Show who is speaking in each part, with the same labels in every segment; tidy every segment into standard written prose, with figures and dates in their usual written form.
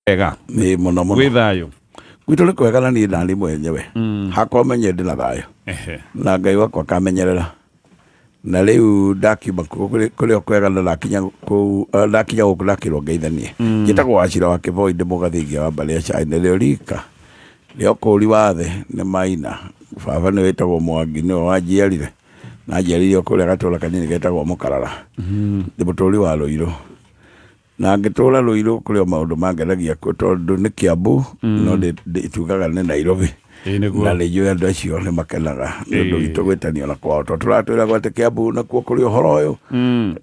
Speaker 1: Wega.
Speaker 2: Nĩ mũno mũno.
Speaker 1: Gwĩ thayũ.
Speaker 2: Gwitũ nĩ kwega na niĩ nani mwenyewe hakwa menye ndĩ na thayũ. Na Ngai wakwa akamenyerera. Na rĩu ndakiuma kuo kũrĩ o kwega na ndakinya kũu ndakinya gũkũ ndakĩrwo ngeithanie. Njĩtagwo Wachira wa Kĩboi, ndĩ mũgathingia wa mbarĩ ya Chai, nĩrĩo rika rĩa ũkũũri wa thĩ nĩ Maina. Baba nĩ wĩtagwo Mwangi, nĩwe wanjiarire, na anjiarire o kũrĩa gatũra kanini getagwo Mũkarara. Ndĩ mũtũũri wa Rũirũ. Na ngĩtũra Rũirũ kũrĩ o maũndũ mangenagia kuo tondũ nĩ Kiambu, no tugaga nĩ Nairobi.
Speaker 1: Ĩĩ nĩguo.
Speaker 2: Na nĩ njũĩ andũ acio nĩ makenaga nĩ ũndũ witũ gwĩtanio na kwao tondũ tũratwĩragwo atĩ Kiambu nakuo kũrĩ ũhoro ũyũ.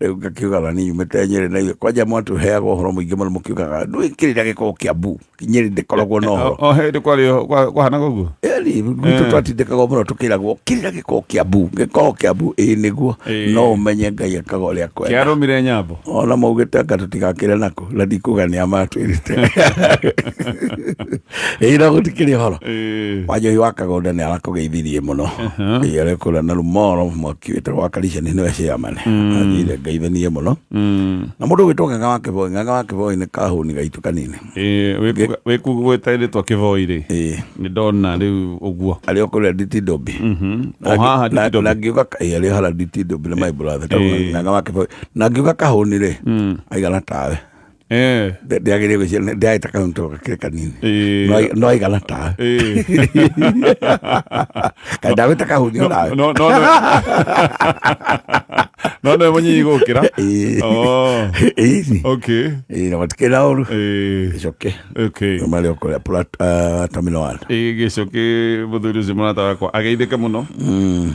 Speaker 2: Rĩu ngakiuga na niĩ nyumĩte Nyĩrĩ na ithuĩ kwanja mwatũheaga ũhoro mũingĩ mũno mũkiugaga ndwĩkĩrĩra gĩko Kiambu, Nyĩrĩ ndĩkoragwo na ũhoro.
Speaker 1: O hĩndĩ kwarĩ kwahanaga ũguo?
Speaker 2: Ĩni, gwitũ twatindĩkagwo mũno tũkĩragwo kĩrĩra gĩko Kiambu, gĩko Kiambu, ĩĩ nĩguo. No ũmenye Ngai ekaga ũrĩa akwenda.
Speaker 1: Kĩarũmire nyambo.
Speaker 2: Ona maugĩte anga tũtigakĩre nako, na ndikuga nĩ amatwĩrĩte. Ĩĩ no gũtikĩrĩ ũhoro. Wanjohi wa Kagũnda nĩ arakũgeithirie mũno. Ĩĩ arĩ kũrĩa na Rumoro mwaki wĩtagwo wa Karicani nĩwe chairman. Anjĩrire ngeithanie mũno. Na mũndũ ũgwĩtwo Ng'ang'a wa Kĩboi, Ng'ang'a wa Kĩboi nĩ kahũni gaitũ kanini.
Speaker 1: Wĩkugwĩta rĩtwa Kĩboi rĩ, nĩ ndona rĩu ũguo.
Speaker 2: Arĩ o kũrĩa DT Dobby.
Speaker 1: O haha DT Dobby.
Speaker 2: Na ngiuga ĩĩ arĩ o harĩa DT Dobby nĩ my brother. Tondũ Ng'ang'a wa Kĩboi. Na ngiuga kahũni rĩ, aigana tawe. Ndĩagĩrĩire gwĩciria ndĩagĩta kahũni tondũ gakĩrĩ kanini. No aigana tawe. Kaĩ ndagwĩta kahũni o nawe?
Speaker 1: No no no. No nĩ mũnyinyi gũkĩra.
Speaker 2: Ĩĩ.
Speaker 1: Oh.
Speaker 2: Ĩĩ.
Speaker 1: Okay.
Speaker 2: Ĩĩ na matikĩrĩ na ũru. Gĩcoke.
Speaker 1: Okay.
Speaker 2: Marĩ o kũrĩa Terminal One.
Speaker 1: Ĩĩ gĩcoke mũthuri ũcio mũrata wakwa ageithĩke mũno.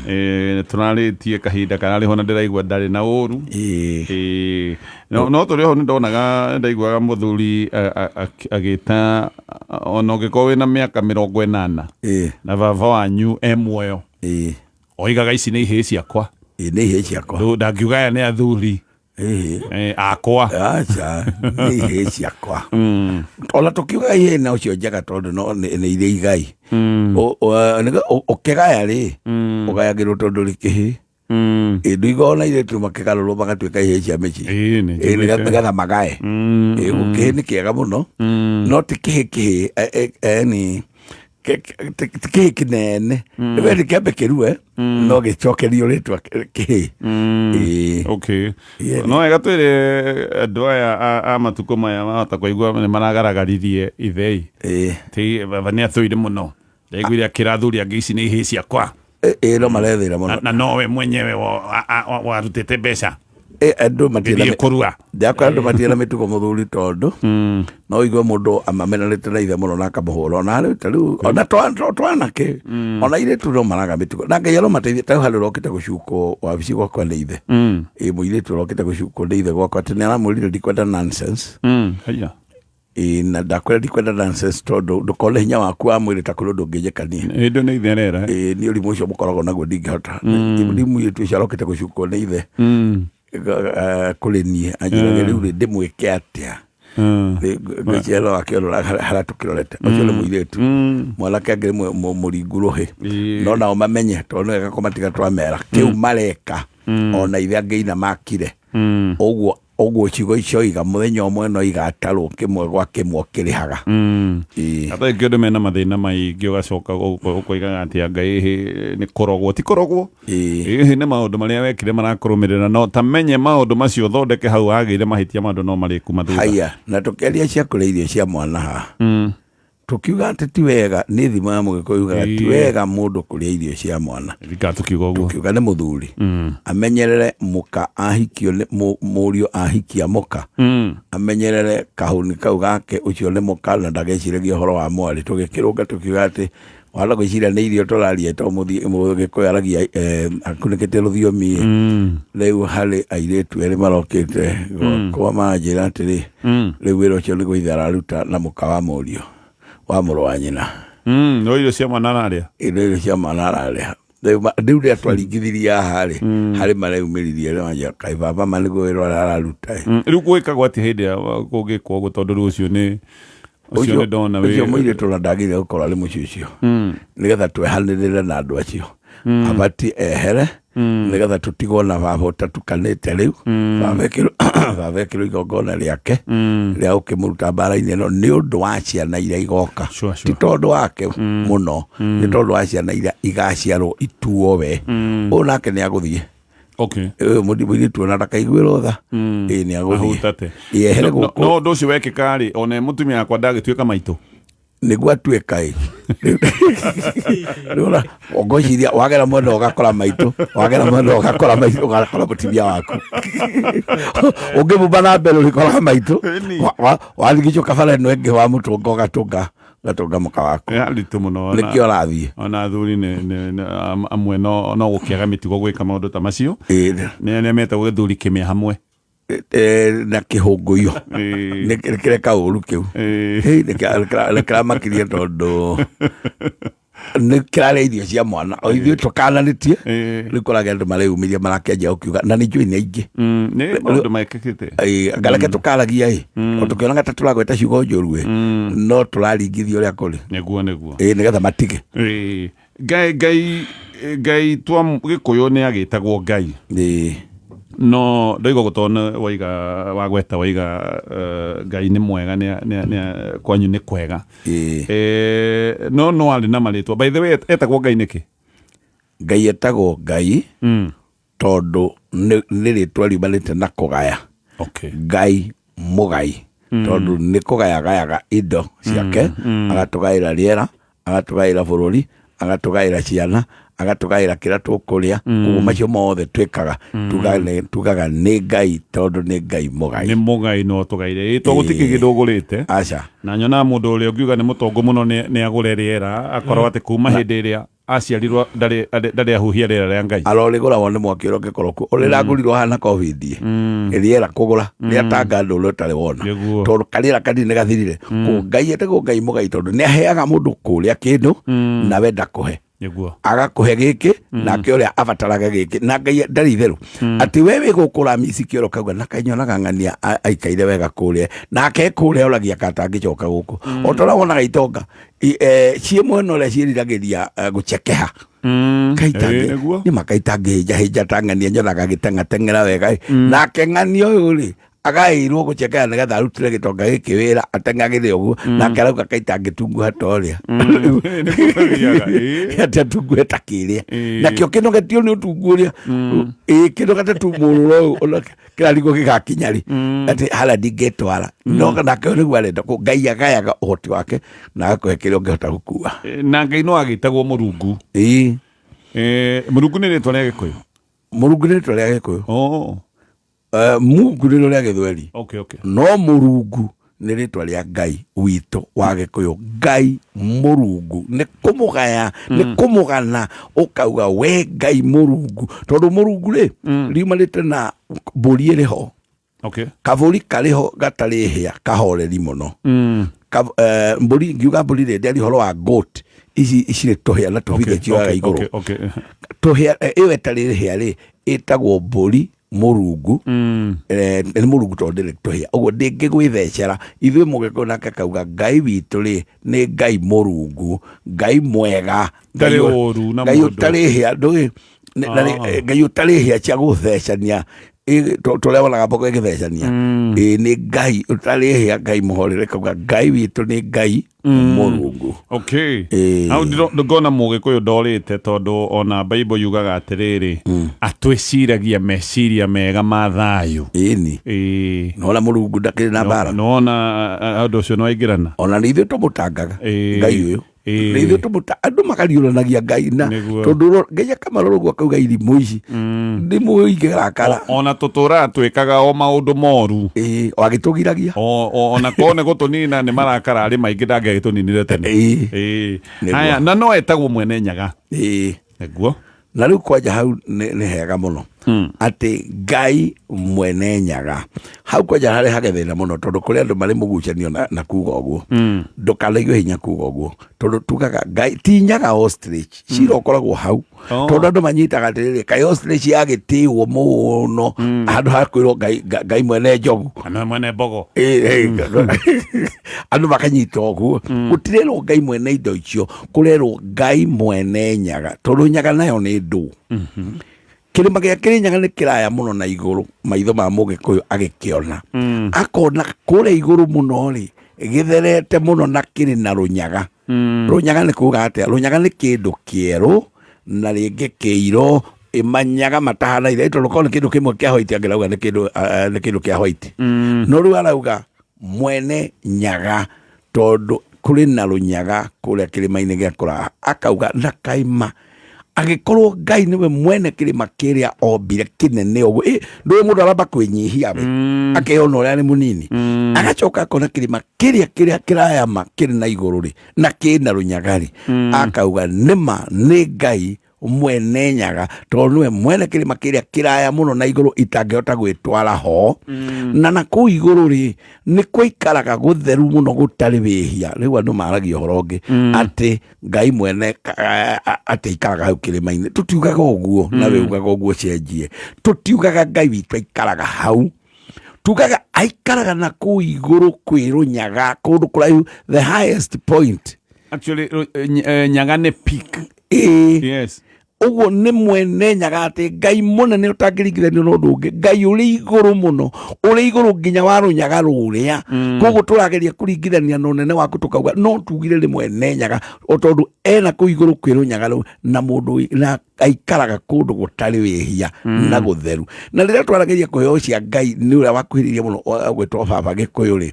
Speaker 1: Ĩĩ tũrarĩtie kahinda kararĩ ho na ndĩraigua ndarĩ na ũru. Ĩĩ no tũrĩ ho nĩ ndonaga ndaiguaga mũthuri agĩta ona ũngĩkorwo wĩna mĩaka 80 na baba wanyu e muoyo. Oigaga ici nĩ ihĩĩ ciakwa.
Speaker 2: Ĩĩ nĩ ihĩĩ ciakwa.
Speaker 1: Ndangiuga aya nĩ athuri. Akwa.
Speaker 2: Aca, nĩ ihĩĩ ciakwa. Ona tũkiuga ihĩĩ no cio njega tondũ no nĩ irĩ igai. Ũkĩgaya rĩ, ũgayagĩrwo tondũ rĩ kĩhĩĩ. Ĩĩ ndũigua ona airĩtu makĩgarũrwo magatuĩka ihĩĩ cia mĩciĩ.
Speaker 1: Ĩĩ, nĩ
Speaker 2: Ĩĩ,
Speaker 1: njiguĩte.
Speaker 2: nĩgetha magae. Ĩĩ, kĩhĩĩ nĩ kĩega mũno, no ti kĩhĩĩ kĩhĩĩ, yani ti kĩhĩĩ kĩnene. Nĩ nĩ kĩambe kĩrue, no gĩcokerio rĩtwa kĩhĩĩ. Ĩĩ.
Speaker 1: Okay. No wega twĩre andũ aya a matukũ maya mahota kũigua nĩ maragaragaririe ithei. Ti baba nĩ athũire mũno. Ndaiguire akĩra athuri angĩ ici nĩ ihĩĩ ciakwa.
Speaker 2: Ĩĩ no marethĩra mũno.
Speaker 1: Na nowe mwenyewe warutĩte mbeca.
Speaker 2: Andũ matirĩ na
Speaker 1: Gĩthiĩ kũrua.
Speaker 2: Ndakora andũ matirĩ na mĩtugo mũthuri tondũ no ũigue mũndũ amamenanĩte na ithe mũno na akamũhũra ona rĩu ta rĩu ona twanake ona airĩtu no maraga mĩtugo na Ngai aromateithia. Ta rĩu harĩ ũrokĩte gũcukwo wabici gwakwa nĩ ithe. Ĩĩ mũirĩtu ũrokĩte gũcukwo nĩ ithe gwakwa atĩ nĩ aramwĩrire ndikwenda nonsense.
Speaker 1: Haiya.
Speaker 2: Ĩĩ na ndakwĩra ndikwenda nonsense tondũ ndũkone hinya waku wa mwĩrĩ ta kũrĩ ũndũ ũngĩnjĩkania.
Speaker 1: Ĩndũ nĩ ithe arera.
Speaker 2: Ĩĩ nĩ ũrimũ ũcio mũkoragwo naguo ndingĩhota. Nĩ mũirĩtu ũcio arokĩte gũcukwo nĩ ithe kũrĩ niĩ anjĩrage rĩu rĩ ndĩmwĩke atĩa. Ngwĩciria no akĩrora harĩa tũkĩrorete ũcio nĩ mũirĩtu mwanake angĩ nĩ mũringu rũhĩ no nao mamenye tondũ nĩ wega kũmatiga twamera kĩu mareka ona ithe angĩina makire ũguo ũguo ciugo icio iga mũthenya ũmwe no igatarwo kĩmwe gwa kĩmwe ũkĩrĩhaga. Ĩĩ.
Speaker 1: Ata kĩndũ mena mathĩna maingĩ ũgacoka ũkoigaga atĩ anga ĩhĩ nĩ kũrogwo ti kũrogwo. Ĩhĩ nĩ maũndũ marĩa wekire marakũrũmĩrĩra no ta menye maũndũ macio ũthondeke hau wagĩire mahĩtia maũndũ no marĩkuma thutha.
Speaker 2: Haiya, na tũkĩaria cia kũrĩa irio cia mwana haha. Tũkiuga atĩ ti wega, nĩ thimo ya Mũgĩkũyũ yugaga ti wega mũndũ kũrĩa irio cia mwana.
Speaker 1: Ririkana tũkiuga ũguo.
Speaker 2: Tũkiuga nĩ mũthuri amenyerere mũka ahikio nĩ mũriũ ahikia mũka amenyerere kahũni kau gake ũcio nĩ mũka na ndageciragie ũhoro wa mwarĩ. Tũgĩkĩrũnga tũkiuga atĩ wana gwĩciria nĩ irio tũraria to Mũgĩkũyũ aragia akunĩkĩte rũthiomi. Rĩu harĩ airĩtu erĩ marokĩte gwakwa manjĩra atĩrĩ, rĩu wĩra ũcio nĩguo ithe araruta na mũka wa mũriũ wa mũrũ wa nyina.
Speaker 1: No irio cia mwana ararĩa.
Speaker 2: Ĩno irio cia mwana ararĩa. Rĩu rĩu rĩrĩa twaringithirie haha rĩ, harĩ mareumĩririe rĩ wanjia kaĩ baba ma nĩguo wĩra ũrĩa araruta ĩ.
Speaker 1: Rĩu gwĩkagwo atĩ hĩndĩ ĩrĩa kũngĩkwo ũguo tondũ rĩu ũcio nĩ ũcio nĩ ndona wĩ
Speaker 2: ũcio mũirĩtu ona ndagĩrĩire gũkorwo arĩ mũciĩ ũcio nĩgetha twehanĩrĩre na andũ acio, abatiĩ ehere. Nĩgetha tũtigwo na baba ũtatukanĩte rĩu. Baba ekĩrwo igongona rĩake rĩa gũkĩmũruta mbara-inĩ ĩno nĩ ũndũ wa ciana iria igoka.
Speaker 1: Sure.
Speaker 2: Ti tondũ wake mũno, nĩ tondũ wa ciana iria igaciarwo ituo we. Ũyũ nake nĩ agũthiĩ. Ũyũ mũirĩtu ona ndakaiguĩrwo tha. Ĩĩ, nĩ agũthiĩ.
Speaker 1: Ahutate.
Speaker 2: Yehere
Speaker 1: No- no
Speaker 2: gũkũ.
Speaker 1: no ũndũ ũcio wekĩka rĩ, ona mũtumia wakwa ndagĩtuĩka maitũ.
Speaker 2: Nĩguo atuĩka ĩ. Rĩu ona ngwĩciria wagera mwena ũgakora maitũ, wagera mwena ũgakora maitũ, ũgakora mũtumia waku. Ũngĩmuma na mbere ũrĩkoraga maitũ.
Speaker 1: Ĩni.
Speaker 2: Warigicũka bara ĩno ĩngĩ wa mũtũnga ũgatũnga ũgatũnga mũka waku.
Speaker 1: Nĩ haritũ mũno ona-
Speaker 2: Nĩkĩo ũrathiĩ.
Speaker 1: Ona athuri amwe no gũkĩaga mĩtugo gwĩka maũndũ ta macio.
Speaker 2: Ĩĩ.
Speaker 1: Nĩ arĩa metagwo gĩthuri kĩmĩa hamwe.
Speaker 2: Na kĩhũngũyo. Nĩ kĩreka ũru kĩu. Hĩ, nĩ kĩramakirie tondũ nĩ kĩrarĩa irio cia mwana o ithuĩ tũkananĩtie. Rĩu kũragĩa andũ mareyumĩria marakĩanjia gũkiuga na nĩ njũĩ nĩ aingĩ.
Speaker 1: Nĩ maũndũ mekĩkĩte.
Speaker 2: Ĩĩ, ngareke tũkaragia ĩ o tũkĩonaga ta tũragweta ciugo njũru ĩ, no tũraringithia ũrĩa kũrĩ.
Speaker 1: Nĩguo.
Speaker 2: Ĩĩ, nĩgetha matige.
Speaker 1: Ĩĩ. Ngai Ngai Ngai twa Gĩkũyũ nĩ agĩtagwo Ngai. No ndoiga gũtona waiga wagweta waiga Ngai nĩ mwega nĩ kwanyu nĩ kwega. No no arĩ na marĩtwa. By the way, etagwo Ngai nĩkĩ?
Speaker 2: Ngai etagwo Ngai tondũ nĩ rĩtwa riumanĩte na kũgaya. Ngai mũgai, tondũ nĩ kũgayagayaga indo ciake, agatũgaĩra rĩera, agatũgaĩra bũrũri, agatũgaĩra ciana, agatũgaĩra kĩrĩa tũkũrĩa. Koguo macio mothe twĩkaga, tugaga nĩ Ngai tondũ nĩ Ngai mũgai.
Speaker 1: Nĩ mũgai no tũgaire. Ĩ to gũtikĩ kĩndũ ũgũrĩte.
Speaker 2: Aca.
Speaker 1: Na nyonaga mũndũ ũrĩa ũngiuga nĩ mũtongu mũno nĩ agũre rĩera, akorwo atĩ kuma hĩndĩ ĩrĩa aciarirwo ndarĩ ahuhia rĩera rĩa Ngai.
Speaker 2: Arorĩgũragwo nĩ mwaki ũrĩa ũngĩkorwo kuo. Ũrĩragũrirwo hana COVID. Rĩera kũgũra, rĩatanga andũ ũrĩa ũtarĩ wona. Tondũ karĩera kanini nĩ gathirire. Koguo Ngai etagwo Ngai mũgai tondũ nĩ aheaga mũndũ kũrĩa kĩndũ nawe ndakũhe. Agakũhe gĩkĩ nake ũrĩa abataraga gĩkĩ na Ngai ndarĩ itherũ. Atĩ we wĩ gũkũ ũramici kĩoro kauga na kainyonaga ng'ania aikaire wega kũrĩa nake kũrĩa oragia ka atangĩcoka gũkũ. O ta ũrĩa wonaga itonga ciĩ mwena ũrĩa ciĩriragĩria gũcekeha.
Speaker 1: Nĩguo.
Speaker 2: Nĩ makaitangĩhĩnjahĩnja ta ng'ania nyonaga agĩteng'ateng'era wega ĩ. Nake ng'ania ũyũ rĩ agaĩirwo gũcekeha nĩgetha arutĩre gĩtonga gĩkĩ wĩra ateng'agĩre ũguo, nake arauga kaitangĩtunguha ta ũrĩa.
Speaker 1: Nĩguo gũthiaga, ĩĩ.
Speaker 2: Atĩ atunguhe ta kĩrĩa. Nakĩo kĩnogetio nĩ ũtungu ũrĩa. Ĩĩ, kĩnogete tu mũrũro ũyũ, ona kĩrarigwo gĩgakinya rĩ. Atĩ harĩa ndingĩtwara. No nake nĩguo arenda kũ- Ngai agayaga ũhoti wake na agakũhe kĩrĩa ũngĩhota gũkua.
Speaker 1: Na Ngai no agĩtagwo Mũrungu.
Speaker 2: Ĩĩ.
Speaker 1: Mũrungu nĩ rĩtwa rĩa Gĩkũyũ?
Speaker 2: Mũrungu nĩ rĩtwa rĩa Gĩkũyũ. Mungu nĩ rĩa Gĩthweri. No Mũrungu nĩ rĩtwa rĩa Ngai witũ wa Gĩkũyũ. Ngai Mũrungu nĩ kũmũgaya, nĩ kũmũgana ũkauga we Ngai Mũrungu, tondũ Mũrungu rĩ riumanĩte na mbũri ĩrĩ ho. Kabũri karĩ ho gatarĩ hĩa, kahoreri mũno. Mbũri, ngiuga mbũri rĩ, ndĩaria ũhoro wa goat ici cirĩ tũhĩa na tũbithe cioyaga igũrũ. Tũhĩa, ĩyo ĩtarĩ hĩa rĩ, ĩtagwo mbũri Mũrungu. Nĩ Mũrungu tondũ ndĩrĩ tũhĩa, ũguo ndĩngĩgwĩthecera. Ithuĩ Mũgĩkũyũ nake akauga Ngai witũ rĩ nĩ Ngai Mũrungu, Ngai mwega,
Speaker 1: Ndarĩ ũru na
Speaker 2: Ngai
Speaker 1: mũndũ.
Speaker 2: ũtarĩ hĩa, ndũĩ, na Ngai ũtarĩ hĩa cia gũthecania. Tũrĩa wonaga mbogo ĩgĩthecania. Ĩ, nĩ Ngai ũtarĩ hĩa, Ngai mũhorere, kauga Ngai witũ nĩ Ngai Mũrungu.
Speaker 1: Hau ngona Mũgĩkũyũ ndorĩte tondũ ona Bible yugaga atĩrĩrĩ, atwĩciragia meciria mega ma thayũ.
Speaker 2: Ĩni. Nona Mũrungu ndakĩrĩ na mbara.
Speaker 1: Nona ũndũ ũcio nĩwaingĩrana.
Speaker 2: Ona nĩ ithuĩ tũmũtangaga. Ngai ũyũ. Nĩ ithuĩ tũmũta-, andũ makariũranagia Ngai na tondũ Ngai akamarora ũguo akauga irimũ ici. Nĩ mũingĩrakara.
Speaker 1: Ona tũtũraga twĩkaga o maũndũ moru.
Speaker 2: O agĩtũgiragia.
Speaker 1: Ona korwo nĩ gũtũnina nĩ marakara arĩ maingĩ ndangĩagĩtũninire tene. Haya, na no etagwo mwene nyaga. Nĩguo.
Speaker 2: Na rĩu kwanja hau nĩ hega mũno. Atĩ Ngai mwene nyaga. Hau kwanja harĩ hage thĩna mũno tondũ kũrĩ andũ marĩ mũgucanio na kuga ũguo. Ndũkanaigue hinya kuga ũguo. Tondũ tugaga Ngai ti nyaga ostrich. Cira ũkoragwo hau. Tondũ andũ manyitaga atĩrĩrĩ, kaĩ ostrich yagĩtĩĩo mũno handũ ha kwĩrwo Ngai mwene njogu.
Speaker 1: Kana mwene mbogo.
Speaker 2: Andũ makanyita ũguo. Gũtirerwo Ngai mwene indo icio, kũrerwo Ngai mwene nyaga. Tondũ nyaga nayo nĩ ndũ. Kĩrĩma gĩa Kĩrĩnyaga nĩ kĩraya mũno na igũrũ, maitho ma Mũgĩkũyũ agĩkĩona, akona kũrĩa igũrũ mũno rĩ, gĩtherete mũno na kĩrĩ na rũnyaga. Rũnyaga nĩ kuga atĩa? Rũnyaga nĩ kĩndũ kĩerũ na rĩngĩ kĩirũ, manyaga matahanaine, tondũ korwo nĩ kĩndũ kĩmwe kĩa white angĩrauga nĩ kĩndũ, nĩ kĩndũ kĩa white. No rĩu arauga mwene nyaga, tondũ kũrĩ na rũnyaga kũrĩa kĩrĩma-inĩ gĩa kũraha. Akauga na kaima agĩkorwo Ngai nĩwe mwene kĩrĩma kĩrĩa ombire kĩnene ũguo. Ndũĩ mũndũ aramba kwĩnyihia we, akeyona ũrĩa arĩ mũnini, agacoka akona kĩrĩma kĩrĩa kĩrĩa kĩrayama kĩrĩ na igũrũ rĩ, na kĩna rũnyaga rĩ, akauga nĩma nĩ Ngai mwene nyaga, tondũ nĩwe mwene kĩrĩma kĩrĩa kĩraya mũno na igũrũ itangĩhota gwĩtwara ho. Na kũu igũrũ rĩ, nĩ kũikaraga gũtheru mũno gũtarĩ wĩhia. Rĩu andũ maragia ũhoro ũngĩ, atĩ Ngai mwene atĩ aikaraga hau kĩrĩma-inĩ. Tũtiugaga ũguo, na we ugaga ũguo cenjie. Tũtiugaga Ngai witũ aikaraga hau, tugaga aikaraga na kũu igũrũ kwĩ rũnyaga, kũndũ kũraihu, the highest point.
Speaker 1: Actually, nyaga nĩ peak.
Speaker 2: Ĩĩ.
Speaker 1: Yes.
Speaker 2: Ũguo nĩ mwene nyaga, atĩ Ngai mũnene ũtangĩringithanio na ũndũ ũngĩ, Ngai ũrĩ igũrũ mũno, ũrĩ igũrũ nginya wa rũnyaga rũrĩa. Koguo tũrageria kũringithania na ũnene waku, tũkauga no tugire nĩ mwene nyaga, o tondũ ena kũu igũrũ kwĩ rũnyaga rũu, na mũndũ na aikaraga kũndũ gũtarĩ wĩhia na gũtheru. Na rĩrĩa twarageria kũheo cia Ngai nĩ ũrĩa wakuhĩrĩirie mũno gwĩtwo baba Gĩkũyũ rĩ,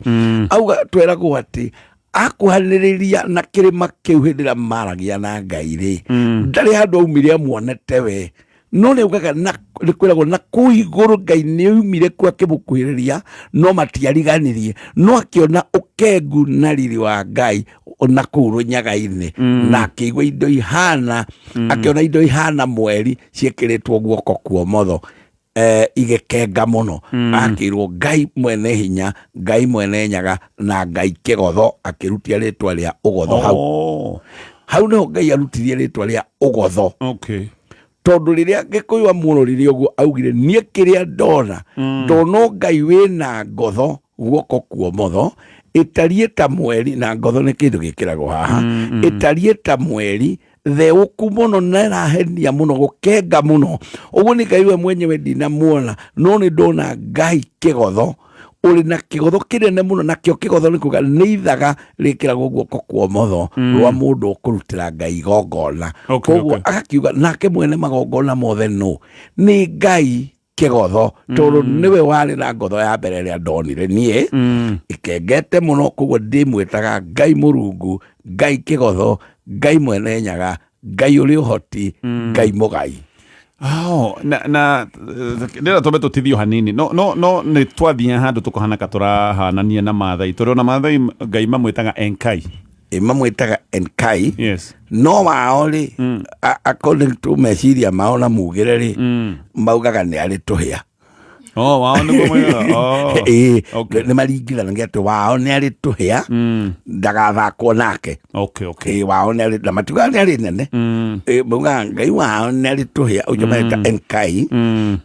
Speaker 2: auga tweragwo atĩ akuhanĩrĩria na kĩrĩma kĩu hĩndĩ ĩrĩa maragia na Ngai rĩ, ndarĩ handũ aumire amuonete we, no nĩ augaga na nĩ kwĩragwo na kũu igũrũ Ngai nĩ oimire kuo akĩmũkuhĩrĩria, no matiariganirie, no akĩona ũkengu na riri wa Ngai na kũu rũnyaga-inĩ, na akĩigua indo ihana, akĩona indo ihana mweri ciĩkĩrĩtwo guoko kuomotho, igĩkenga mũno. Akĩrwo Ngai mwene hinya, Ngai mwene nyaga na Ngai kĩgotho, akĩrutia rĩtwa rĩa ũgotho hau. Hau nĩho Ngai arutirie rĩtwa rĩa ũgotho. Tondũ rĩrĩa Gĩkũyũ amuororire ũguo, augire niĩ kĩrĩa ndona, ndona Ngai wĩna ngotho guoko kuomotho ĩtariĩ ta mweri, na ngotho nĩ kĩndũ gĩkĩragwo haha, ĩtariĩ ta mweri theũku mũno na ĩrahenia mũno, gũkenga mũno. Ũguo nĩ Ngai we mwenyewe ndinamuona, no nĩ ndona Ngai kĩgotho, ũrĩ na kĩgotho kĩnene mũno. Nakĩo kĩgotho nĩ kuga nĩ ithaga rĩkĩragwo guoko kuomotho rwa mũndũ ũkũrutĩra Ngai igongona. Koguo agakiuga nake mwene magongona mothe nũ? Nĩ Ngai kĩgotho, tondũ nĩwe warĩ na ngotho ya mbere ĩrĩa ndonire niĩ ĩkengete mũno. Koguo ndĩmwĩtaga Ngai Mũrungu, Ngai kĩgotho, Ngai mwene nyaga, Ngai ũrĩ ũhoti, Ngai mũgai.
Speaker 1: Oh, na ndĩra twambe tũtithio hanini, no nĩ twathiĩ handũ tũkahana ka tũrahanania na Maathai, tondũ ona Maathai Ngai mamwĩtaga Enkai.
Speaker 2: Ĩ, mamwĩtaga Enkai.
Speaker 1: Yes.
Speaker 2: No wao rĩ, according to meciria mao na mugĩre rĩ, maugaga nĩ arĩ tũhĩa.
Speaker 1: Oh, wao nĩguo moigaga. Oh.
Speaker 2: Ĩĩ. Nĩ maringithanagia atĩ wao nĩ arĩ tũhĩa, ndagathakwo nake. Ĩĩ, wao nĩ arĩ, na matiugaga nĩ arĩ nene. Ĩĩ, maugaga Ngai wao nĩ arĩ tũhĩa, ũcio mareta Enkai,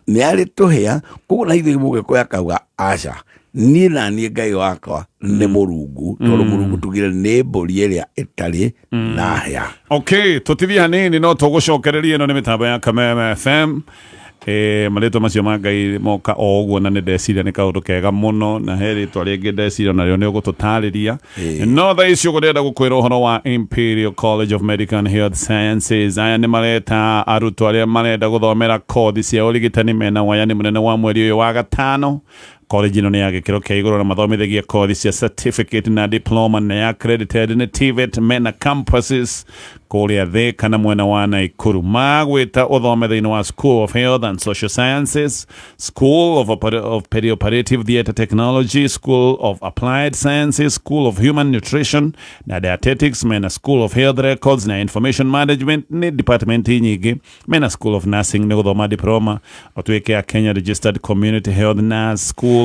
Speaker 2: nĩ arĩ tũhĩa. Koguo na ithuĩ Mũgĩkũyũ akauga aca, niĩ na niĩ Ngai wakwa nĩ Mũrungu, tondũ Mũrungu tugire nĩ mbũri ĩrĩa ĩtarĩ na hĩa.
Speaker 1: Okay, tũtithie hanini no tũgũcokereria. Ĩno nĩ mĩtambo ya Kameme FM. Marĩtwa macio ma Ngai moka o ũguo, na nĩ ndeciria nĩ kaũndũ kega mũno, na he rĩtwa rĩngĩ ndeciria narĩo nĩ ũgũtũtarĩria. No thaa ici ũguo ndĩrenda gũkwĩra ũhoro wa Imperial College of Medical and Health Sciences. Aya nĩ mareta arutwo arĩa marenda gũthomera kothi cia ũrigitani, mena wayani mũnene wa mweri ũyũ wa gatano. College ĩno nĩ ya gĩkĩro kĩa igũrũ na mathomithagia kothi cia certificate na diploma, na ya accredited nĩ TVET. Mena campuses kũrĩa Thika na mwena wa Naikuru. Magwĩta ũthome thĩinĩ wa School of Health and Social Sciences, School of Perioperative Theatre Technology, School of Applied Sciences, School of Human Nutrition na Dietetics. Mena School of Health Records na Information Management, nĩ department nyingĩ. Mena School of Nursing, nĩ gũthoma diploma ũtuĩke a Kenya Registered Community Health Nurse, School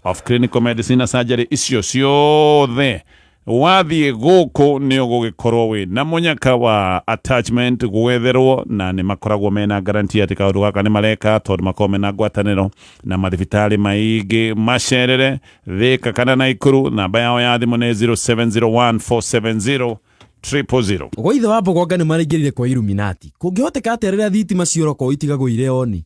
Speaker 1: of Clinical Medicine na Surgery. Icio ciothe wathiĩ gũkũ nĩ ũgũgĩkorwo wĩ na mũnyaka wa attachment gwetherwo, na nĩ makoragwo mena guarantee atĩ kaũndũ gaka nĩ mareka, tondũ makoragwo mena ngwatanĩro na mathibitarĩ maingĩ. Macerere Thika kana Naikuru. Namba yao ya thimũ nĩ 0701 470. 000.
Speaker 3: Gwa ithe wa Mbogonga nĩ maraingĩrire kwa Illuminati. Kũngĩhoteka atĩa rĩrĩa thitima ciorokorwo itigagwo oni?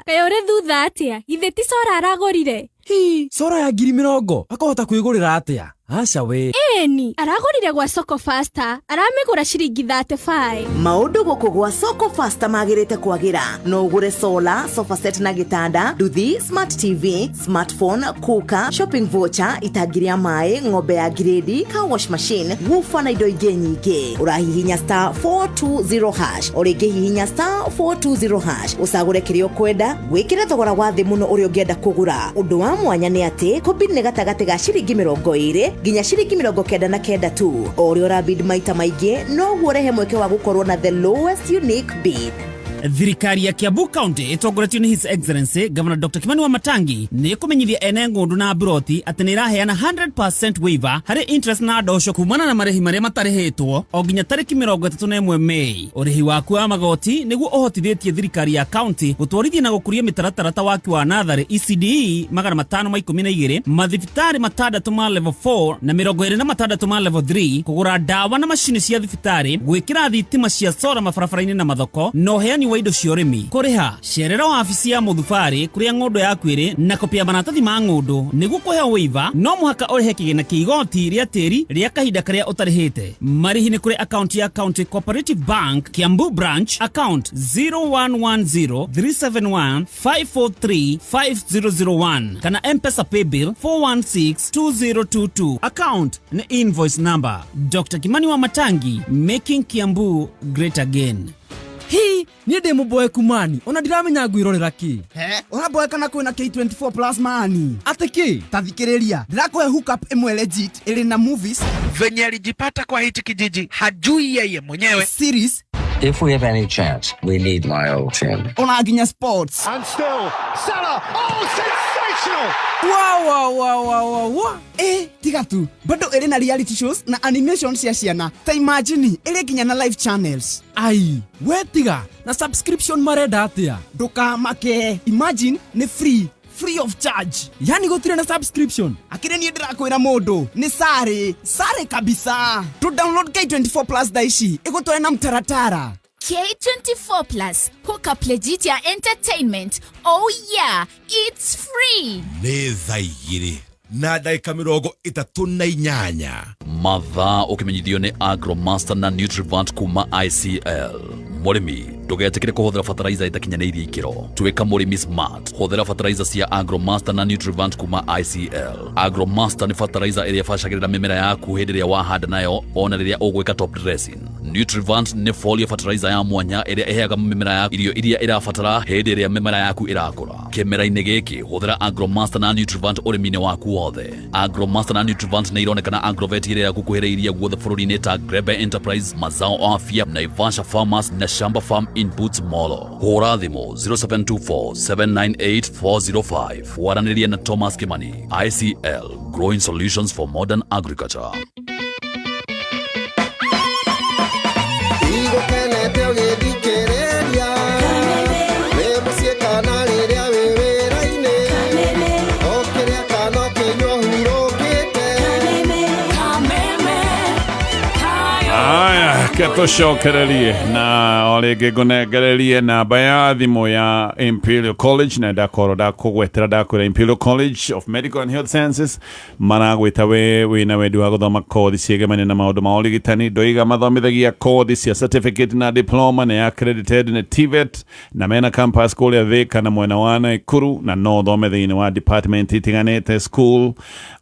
Speaker 4: Kaĩ ũrĩ thutha atĩa? Githĩ ti cora aragũrire?
Speaker 3: Hi, cora ya 20,000 akahota kwĩgũrĩra atĩa? Aca we.
Speaker 4: Ĩni, aragũrire gwa Soko Faster, aramĩgũra ciringi 35.
Speaker 5: Maũndũ gũkũ gwa Soko Faster magĩrĩte kwagĩra. No ũgũre solar, sofa set na gĩtanda, nduthi, smart TV, smartphone, cooker, shopping voucher, itangi rĩa maĩ, ng'ombe ya grade, car wash machine, woofer na indo ingĩ nyingĩ. Ũrahihinya star 420 hash, o rĩngĩ hihinya star 420 hash, ũcagũre kĩrĩa ũkwenda, wĩkĩre thogora wa thĩ mũno ũrĩa ũngĩenda kũgũra. Ũndũ wa mwanya nĩ atĩ kũbid nĩ gatagatĩ ga ciringi 20 nginya ciringi 99 tu. O ũrĩa ũrabid maita maingĩ noguo ũrehe mweke wa gũkorwo na the lowest unique bid.
Speaker 6: Thirikari ya Kiambu County ĩtongoretio nĩ His Excellency Governor Dr. Kimani Wamatangi nĩ ĩkũmenyithia ene ng'ũndũ na mburoti atĩ nĩ ĩraheana 100% waiver harĩ interest na ndosho kumana na marĩhi marĩa matarĩhĩtwo o nginya tarĩki 31 Mei. Ũrĩhi waku wa magoti nĩguo ũhotithĩtie thirikari ya county gũtwarithia na gũkũria mĩtaratara ta waki wa natharĩ ECDE 512, mathibitarĩ 6 ma level 4 na 26 ma level 3, kũgũra ndawa na macini cia thibitarĩ, gwĩkĩra thitima cia sora mabarabara-inĩ na mathoko, na ũheani wa indo cia ũrĩmi. Kũrĩha cerera wabici ya mũthubarĩ kũrĩa ng'ũndũ yaku ĩrĩ na kopi ya maratathi ma ng'ũndũ. Nĩguo kũheo waiver no mũhaka ũrĩhe kĩgĩna kĩa igoti rĩa tĩri rĩa kahinda karĩa ũtarĩhĩte. Marĩhi nĩ kũrĩ akaunti ya County Cooperative Bank Kiambu Branch, account 0110 371 543 5001 kana M-Pesa paybill 4162022. Account ni invoice number. Dr. Kimani Wamatangi, making Kiambu great again.
Speaker 3: Hi, niĩ ndĩ mũboeku mani, ona ndiramenya ngwĩrorera kĩ.
Speaker 7: He, ũraboeka na kwĩna K24 Plus mani.
Speaker 3: Atĩ kĩ?
Speaker 7: Ta thikĩrĩria, ndĩrakũhe hookup ĩmwe legit ĩrĩ na movies.
Speaker 8: Venye alijipata kwa hichi kijiji hajui yeye mwenyewe.
Speaker 7: Series.
Speaker 9: If we have any chance, we need my old team.
Speaker 7: Ona nginya sports.
Speaker 10: And still, Salah, oh, sensational!
Speaker 3: Wa wa wa wa wa wa.
Speaker 7: Tiga tu, bado ĩrĩ na reality shows na animation cia ciana. Ta imagine, ĩrĩ nginya na live channels.
Speaker 3: Ai, we tiga, na subscription marenda atĩa?
Speaker 7: Ndũkamake, imagine nĩ free. Free of charge.
Speaker 3: Yani gũtirĩ na subscription.
Speaker 7: Akĩrĩ niĩ ndĩrakwĩra mũndũ nĩ sare sare kabisa. To download K24 Plus thaa ici ĩgũtware na mtaratara.
Speaker 11: K24 Plus, hook up legit ya entertainment. Oh yeah, it's free.
Speaker 12: Nĩ thaa 2 na ndagĩka 38.
Speaker 13: Mathaa ũkĩmenyithio nĩ Agromaster na Nutrivant kuma ICL. Mũrĩmi ndũgetĩkĩre kũhũthĩra fertilizer ĩtakinyanĩirie ikĩro. Tuĩka mũrĩmi smart. Hũthĩra fertilizer cia Agromaster na Nutrivant kuma ICL. Agromaster nĩ fertilizer ĩrĩa ĩbacagĩrĩra mĩmera yaku hĩndĩ ĩrĩa wahanda nayo ona rĩrĩa ũgwĩka top dressing. Nutrivant nĩ foliar fertilizer ya mwanya ĩrĩa ĩheaga mĩmera yaku irio iria ĩrabatara hĩndĩ ĩrĩa mĩmera yaku ĩrakũra. Kĩmera-inĩ gĩkĩ hũthĩra Agromaster na Nutrivant ũrĩmi-inĩ waku wothe. Agromaster na Nutrivant nĩ ironekana Agrovet ĩrĩa ĩrakuhĩrĩirie guothe bũrũri-inĩ ta Grebe Enterprise, Mazao Afya, Naivasha Farmers na Shamba Farm Inputs Molo. Hũra thimũ 0724 798 405. Waranĩria na Thomas Kimani. ICL, Growing Solutions for Modern Agriculture.
Speaker 14: Igũkenete ũgĩthikĩrĩria wĩ mũciĩ kana rĩrĩa wĩ wĩra-inĩ, ũkĩrĩa kana ũkĩnyua ũhurũkĩte.
Speaker 1: Aya, ke tũcokererie na o rĩngĩ ngũnengererie namba ya thimũ ya Imperial College, na ndakorwo ndakũgwetera ndakwĩra Imperial College of Medical and Health Sciences maragwĩta we wĩna wendi wa gũthoma kothi ciĩgemainie na maũndũ ma ũrigitani. Ndoiga mathomithagia kothi cia certificate na diploma, na accredited nĩ TVET, na mena campus kũrĩa Thika na mwena wa Nakuru, na no ũthome thĩinĩ wa department itiganĩte, School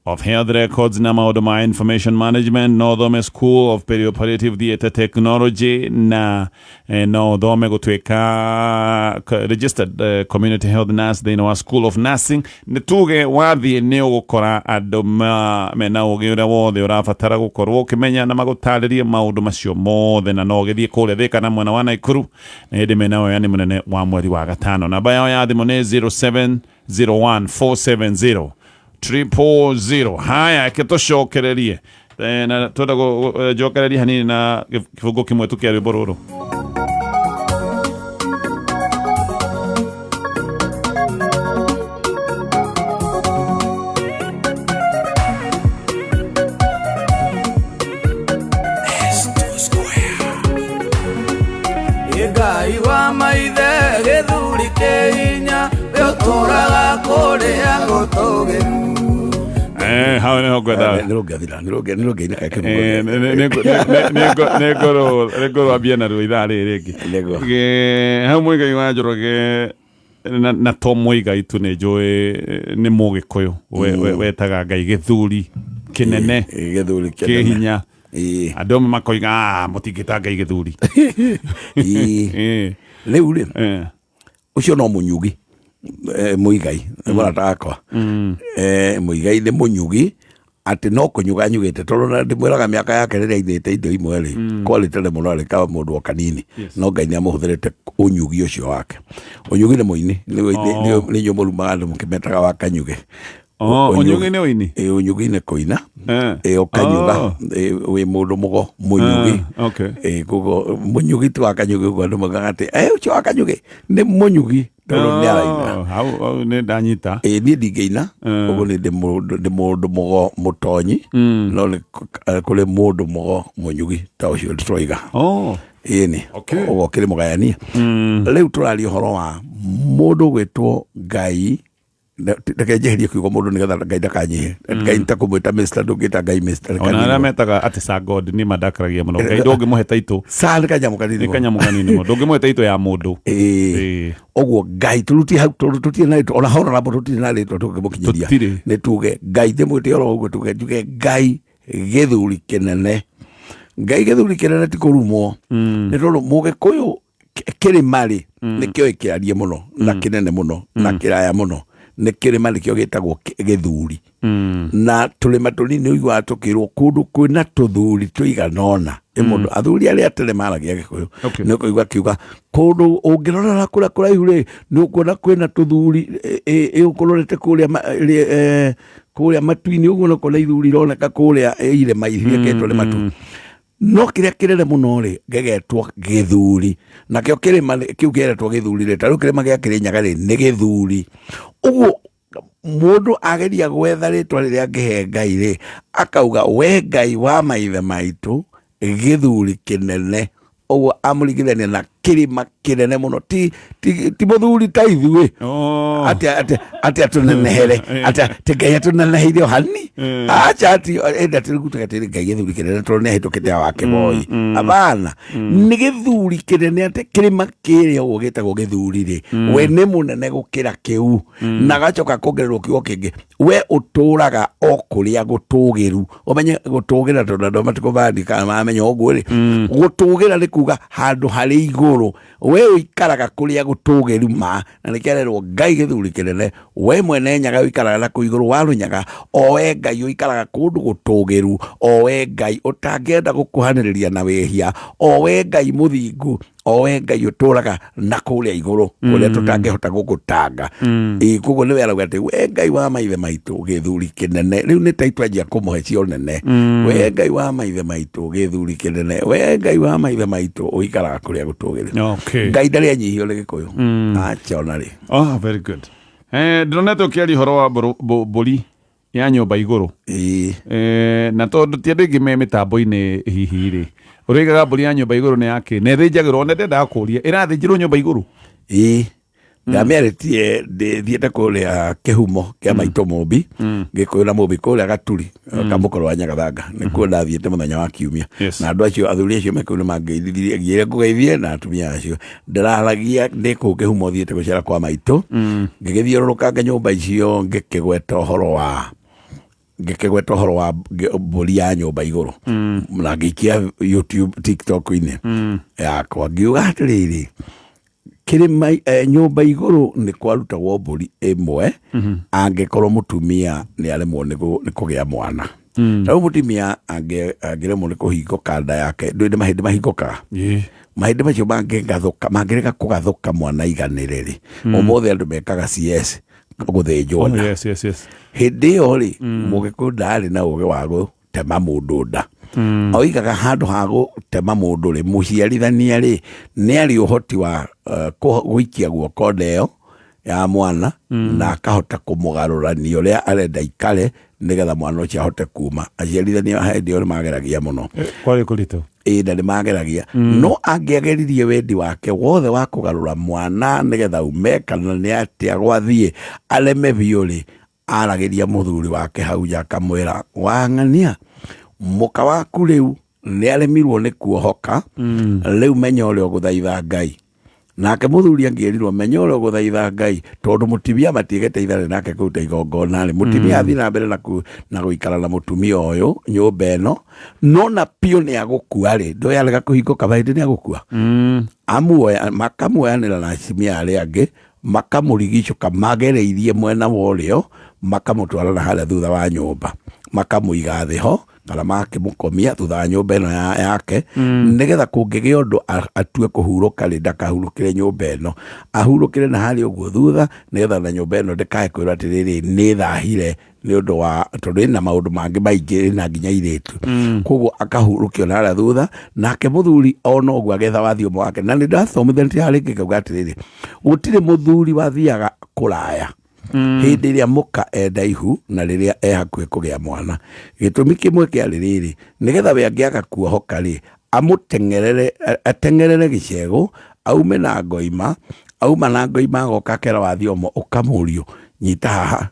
Speaker 1: of Health Records na maũndũ ma Information Management, no ũthome School of Perioperative Theatre Technology, na no ũthome gũtuĩka registered community health nurse thĩinĩ wa School of Nursing. Nĩ tuge wathiĩ nĩ ũgũkora andũ mena ũgĩ ũrĩa wothe ũrabatara gũkorwo ũkĩmenya na magũtarĩrie maũndũ macio mothe, na no ũgĩthiĩ kũrĩa Thika na mwena wa Nakuru na hĩndĩ mena woyani mũnene wa mweri wa gatano. Namba yao ya thimũ nĩ 0701 470 000. Haya, ke tũcokererie na twenda gũcokereria hanini na kĩbungo kĩmwe tu kĩa rwĩmbo rũrũ.
Speaker 14: gũtũũgĩru.
Speaker 1: Hau nĩho ngwendaga.
Speaker 2: Nĩ rũngĩathira, nĩ rũngĩina
Speaker 1: Nĩ ngũrwambia naruo ithaa rĩrĩ rĩngĩ. Hau Mũigai wa Njoroge na to Mũigai tu nĩ njũĩ nĩ Mũgĩkũyũ wetaga Ngai gĩthuri kĩnene,
Speaker 2: gĩthuri kĩnene,
Speaker 1: kĩhinya. Andũ amwe makoiga mũtingĩta Ngai gĩthuri.
Speaker 2: Rĩu rĩ, ũcio no mũnyugi, Mũigai nĩ mũrata wakwa. Mũigai nĩ mũnyugi, atĩ no kũnyuga anyugĩte, tondũ na ndĩmwĩraga mĩaka yake rĩrĩa aithĩte indo imwe rĩ, kwarĩ tene mũno arĩ ka mũndũ o kanini, no Ngai nĩ amũhũthĩrĩte ũnyugi ũcio wake. Ũnyugi nĩ mũini, nĩ inyuĩ mũrumaga andũ mũkĩmetaga wa kanyuge.
Speaker 1: Ũnyugi nĩ ũini?
Speaker 2: Ũnyugi nĩ kũina. Ũkanyuga, wĩ mũndũ mũgo, mũnyugi. Koguo mũnyugi ti wa kanyugi, ũguo andũ maugaga atĩ ũcio wa kanyugi nĩ mũnyugi, tondũ nĩ araina.
Speaker 1: Hau nĩ ndanyita.
Speaker 2: Niĩ ndingĩina, ũguo nĩ ndĩ mũndũ mũgo mũtonyi, no nĩ kũrĩ mũndũ mũgo mũnyugi ta ũcio tũroiga. Ĩni, ũguo ũkĩrĩ mũgayania. Rĩu tũraria ũhoro wa mũndũ gwĩtwo Ngai. Reke njeherie kiugo mũndũ nĩgetha Ngai ndakanyihe. Ngai nĩ ta kũmwĩta Mr. Ndũngĩta Ngai Mr.
Speaker 1: Ona arĩa metaga atĩ Sir God nĩ mandakaragia mũno. Ngai ndũngĩmũhe taitũ.
Speaker 2: Sir nĩ kanyamũ kanini
Speaker 1: Nĩ kanyamũ kanini mũno. Ndũngĩmũhe taitũ ya mũndũ.
Speaker 2: Ũguo Ngai tũrutie hau, tondũ tũtirĩ na rĩtwa, ona honorable tũtirĩ na rĩtwa tũngĩmũkinyĩria.
Speaker 1: Tũtirĩ.
Speaker 2: Nĩ tuge Ngai, ndĩmwĩte oro ũguo, tuge njuge Ngai gĩthuri kĩnene. Ngai gĩthuri kĩnene ti kũrumwo. Nĩ tondũ Mũgĩkũyũ kĩrĩma rĩ, nĩkĩo kĩarie mũno na kĩnene mũno na kĩraya mũno. Nĩ kĩrĩma nĩkĩo gĩtagwo gĩthuri. Na tũrĩma tũnini ũiguaga tũkĩrwo kũndũ kwĩna tũthuri tũigana ũna. Nĩ mũndũ athuri arĩa tene maragia Gĩkũyũ. Nĩ ũkũigua akiuga kũndũ ũngĩrora na kũrĩa kũraihu rĩ, nĩ ũkuona kwĩna tũthuri, ũkũrorete kũrĩa kũrĩa matu-inĩ ũguo, nĩ ũkuona ithuri ironeka kũrĩa irĩma ithiĩkĩtwo nĩ matu. No kĩrĩa kĩnene mũno rĩ, gĩgetwo gĩthuri. Nakĩo kĩrĩma kĩu kĩretwo gĩthuri rĩ, ta rĩu kĩrĩma gĩa Kĩrĩnyaga rĩ, nĩ gĩthuri. Ũguo mũndũ ageria gwetha rĩtwa rĩrĩa angĩhe Ngai rĩ, akauga we Ngai wa maithe maitũ, gĩthuri kĩnene. Ũguo amũringithania na kĩrĩma kĩnene mũno, ti mũthuri ta ithuĩ. Atĩ atũnenehere, atĩ Ngai atũneneheire o hanini. Acha ati enda tũrigutaga atĩ Ngai gĩthuri kĩnene tondũ nĩ ahĩtũkĩte wa Kĩboi. Abana, nĩ gĩthuri kĩnene atĩ kĩrĩma kĩrĩa ũguo gĩtagwo gĩthuri rĩ, we nĩ mũnene gũkĩra kĩu. Na agacoka kuongererwo kiugo kĩngĩ, we ũtũraga o kũrĩa gũtũgĩru. Ũmenye gũtũgĩra tondũ andũ matukũ mandika mamenya ũguo rĩ, gũtũgĩra nĩ kuga handũ harĩ igũrũ. We ũikaraga kũrĩa gũtũgĩru ma, na nĩkĩarerwo Ngai gĩthuri kĩnene, we mwene Nyaga ũikaraga na kũu igũrũ wa Rũnyaga, o we Ngai ũikaraga kũndũ gũtũgĩru, o we Ngai ũtangĩenda gũkuhanĩrĩria na wĩhia, o we Ngai mũthingu, o we Ngai ũtũraga na kũrĩa igũrũ, kũrĩa tũtangĩhota gũgũtanga. Koguo nĩwe arauga atĩ we Ngai wa maithe maitũ gĩthuri kĩnene. Rĩu nĩ ta itwanjia kũmũhe cio nene. We Ngai wa maithe maitũ gĩthuri kĩnene, we Ngai wa maithe maitũ ũikaraga kũrĩa gũtũgĩru. Ngai ndarĩ anyihio nĩ Gĩkũyũ. Acha ona rĩ.
Speaker 1: Oh, very good. Ndĩronete ũkĩaria ũhoro wa mbũri ya nyũmba igũrũ. Na tondũ ti andũ aingĩ me mĩtambo-inĩ hihi rĩ, ũrĩigaga mbũri ya nyũmba igũrũ nĩ yakĩ? Na ĩthĩnjagĩrwo, ona ndendaga kũũria, ĩrathĩnjĩrwo nyũmba igũrũ?
Speaker 2: Ndamĩarĩtie ndĩthiĩte kũrĩa kĩhumo kĩa maitũ Mũmbi, Gĩkũyũ na Mũmbi kũrĩa Gaturi, Kamũkũrũ wa Nyagathanga, nĩkuo ndathiĩte mũthenya wa kiumia. Na andũ acio, athuri acio me kũu nĩmangeithirie, ngiĩre ngũgeithie na atumia acio. Ndĩraragia ndĩ kũu kĩhumo thiĩte gũcera kwa maitũ, ngĩgĩthiũrũrũkanga nyũmba icio ngĩkĩgweta ũhoro wa ngĩkĩgweta ũhoro wa mbũri ya nyũmba igũrũ. Na ngĩikia YouTube, TikTok-inĩ yakwa, ngiuga atĩrĩrĩ, kĩrĩma, nyũmba igũrũ nĩ kwarutagwo mbũri ĩmwe angĩkorwo mũtumia nĩ aremwo nĩ kũgĩa mwana. Rĩu mũtumia angĩremwo nĩ kũhingũka nda yake, ndũĩ nĩ mahĩndĩ mahingũkaga? Mahĩndĩ macio mangĩgathũka, mangĩrega kũgathũka mwana aiganĩre rĩ, ũmũthĩ andũ mekaga CS, gũthĩnjwo nda. Hĩndĩ ĩyo rĩ, Mũgĩkũyũ ndarĩ na ũgĩ wa gũtema mũndũ nda. Oigaga handũ ha gũtema mũndũ rĩ, mũciarithania rĩ, nĩ arĩ ũhoti wa gũikia guoko nda ĩyo ya mwana, na akahota kũmũgarũrania ũrĩa arenda ikare nĩgetha mwana ũcio ahote kuma. Aciarithania hĩndĩ ĩyo nĩ mageragia mũno.
Speaker 1: Kwarĩ kũritũ.
Speaker 2: Na nĩ mageragia. No angĩageririe wendi wake wothe wa kũgarũra mwana nĩgetha ume kana nĩ atĩa gwathiĩ areme biũ rĩ, Aragĩria mũthuri wake hau nja akamwĩra, wang'ania mũka waku rĩu nĩ aremirwo nĩ kuohoka, rĩu menya ũrĩa ũgũthaitha Ngai. Nake mũthuri angĩerirwo menya ũrĩa ũgũthaitha Ngai, tondũ mũtumia matiĩgete itharĩ nake kũruta igongona rĩ, mũtumia athiĩ na mbere na gũikara na mũtumia ũyũ nyũmba ĩno, no na piũ nĩ agũkua rĩ, ndũĩ arega kũhingũka hĩndĩ nĩ agũkua. Amuoya, makamuoyanĩra na atumia arĩa angĩ, makamũrigicũka magereirie mwena wa ũrĩo, makamũtwara na harĩa thutha wa nyũmba, makamũiga thĩ ho, kana makĩmũkomia thutha wa nyũmba ĩno yake, nĩgetha kũngĩgĩa ũndũ atue kũhurũka rĩ, ndakahurũkĩre nyũmba ĩno, ahurũkĩre na harĩa ũguo thutha, nĩgetha na nyũmba ĩno ndĩkae kwĩrwo atĩrĩrĩ, nĩ thahire nĩ ũndũ wa tondũ ĩna maũndũ mangĩ maingĩ, ĩna nginya airĩtu. Koguo akahurũkio na harĩa thutha, nake mũthuri ona ũguo agetha wathi ũmwe wake. Na nĩ ndathomithanirie harĩa rĩngĩ ngauga atĩrĩrĩ, gũtirĩ mũthuri wathiaga kũraya hĩndĩ ĩrĩa mũka enda ihu na rĩrĩa e hakuhĩ kũgĩa mwana. Gĩtũmi kĩmwe kĩarĩ rĩrĩ, nĩgetha we angĩaga kuohoka rĩ, amũteng'erere, ateng'erere gĩcegũ, aume na ngoima, auma na ngoima agoka akera wathi ũmwe ũkamũrio, nyita haha,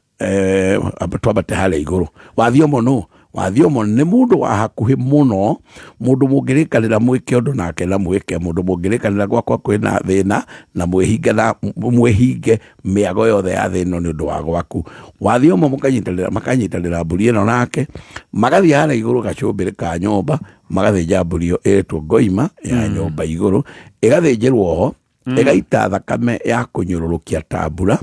Speaker 2: twambate harĩa igũrũ. Wathi ũmwe nũ? Wathi ũmwe nĩ mũndũ wa hakuhĩ mũno, mũndũ mũngĩrĩkanĩra mwĩke ũndũ nake na mwĩke, mũndũ mũngĩrĩkanĩra gwakwa kwĩna thĩna na mwĩhinge na mwĩhinge mĩago yothe ya thĩna nĩ ũndũ wa gwaku. Wathi ũmwe makanyitanĩra mbũri ĩno nake, magathiĩ harĩa igũrũ gacũmbĩrĩ ka nyũmba, magathĩnja mbũri ĩyo ĩretwo ngoima ya nyũmba igũrũ, ĩgathĩnjĩrwo ho, ĩgaita thakame ya kũnyũrũrũkia ta mbura,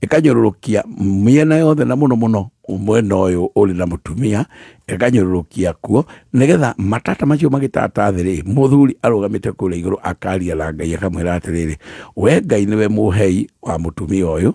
Speaker 2: ĩkanyũrũrũkia mĩena yothe na mũno mũno mwena ũyũ ũrĩ na mũtumia, ĩkanyũrũrũkia kuo, nĩgetha matata macio magĩtata thĩ rĩ, mũthuri arũgamĩte kũrĩa igũrũ akaria na Ngai akamwĩra atĩrĩrĩ, we Ngai nĩwe mũhei wa mũtumia ũyũ,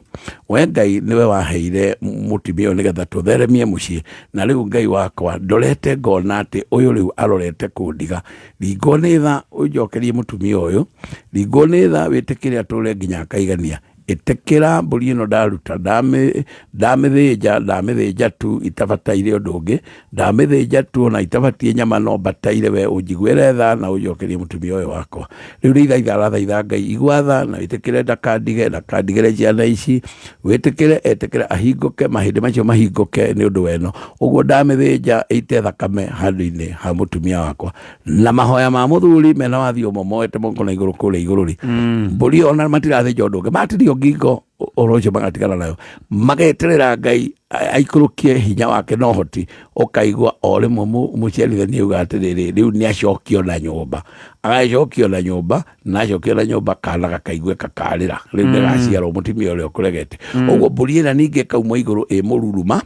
Speaker 2: we Ngai nĩwe waheire mũtumia ũyũ nĩgetha tũtheremie mũciĩ, na rĩu Ngai wakwa ndorete ngona atĩ ũyũ rĩu arorete kũndiga, ringwo nĩ tha ũnjokerie mũtumia ũyũ, ringwo nĩ tha wĩtĩkĩre atũre nginya akaigania, ĩtĩkĩra mbũri ĩno ndaruta, ndamĩthĩnja, ndamĩthĩnja tu itabataire ũndũ ũngĩ, ndamĩthĩnja tu ona itabatiĩ nyama no mbataire we ũnjiguĩre tha na ũnjokerie mũtumia ũyũ wakwa. Rĩu nĩ ithaitha arathaitha Ngai, igua tha na wĩtĩkĩre ndakandige, ndakandigĩre ciana ici, wĩtĩkĩre etĩkĩre ahingũke, mahĩndĩ macio mahingũke nĩ ũndũ weno. Ũguo ndamĩthĩnja ĩite thakame handũ-inĩ ha mũtumia wakwa. Na mahoya ma mũthuri mena wathi ũmwe moete moko na igũrũ kũrĩa igũrũ rĩ, mbũri ĩyo ona matirathĩnja ũndũ ũngĩ, matirio ngingo ũhoro ũcio magatigana nayo, mageterera Ngai aikũrũkie hinya wake na ũhoti, ũkaigua o rĩmwe mũciarithania auga atĩrĩrĩ, rĩu nĩ acokio na nyũmba, agacokio na nyũmba, na acokio na nyũmba kana gakaigue kakarĩra, rĩu nĩgaciarwo mũtumia ũrĩa ũkũregete. Ũguo mbũri ĩrĩa ningĩ ĩkauma igũrũ ĩ mũruruma,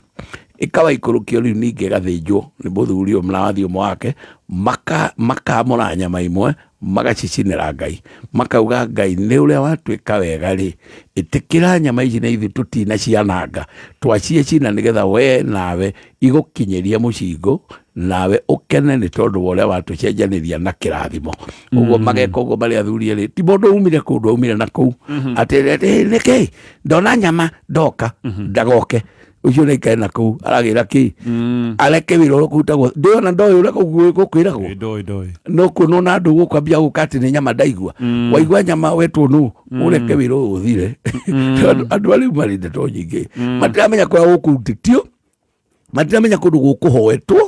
Speaker 2: ĩkawaikũrũkio rĩu ningĩ ĩgathĩnjwo nĩ mũthuri ũyũ na wathi ũmwe wake, makamũra nyama imwe, magacicinĩra Ngai, makauga Ngai nĩ ũrĩa watuĩka wega rĩ, ĩtĩkĩra nyama ici na ithuĩ tũtinaciananga, twaciĩcina nĩgetha we nawe igũkinyĩrie mũcingo, nawe ũkene nĩ tondũ wa ũrĩa watũcenjanĩria na kĩrathimo. Ũguo mageka ũguo marĩ athuri erĩ, ti mũndũ umire kũndũ aumire na kũu, atĩ nĩkĩ ndona nyama ndoka, ndagoke ũcio nĩ aikare na kũu aragĩra kĩ, areke wĩra ũrĩa kũrutagwo, ndĩona ndoĩ ũrĩa kũu gũkwĩragwo.
Speaker 1: Ndoĩ, ndoĩ.
Speaker 2: No kuona ona andũ gũkũ ambia gũka atĩ nĩ nyama ndaigua. Waigua nyama wetwo nũ, ũreke wĩra ũyũ ũthire. Andũ arĩa marĩ ndeto nyingĩ. Matiramenya kũrĩa gũkũrutĩtio, matiramenya kũndũ gũkũhoetwo,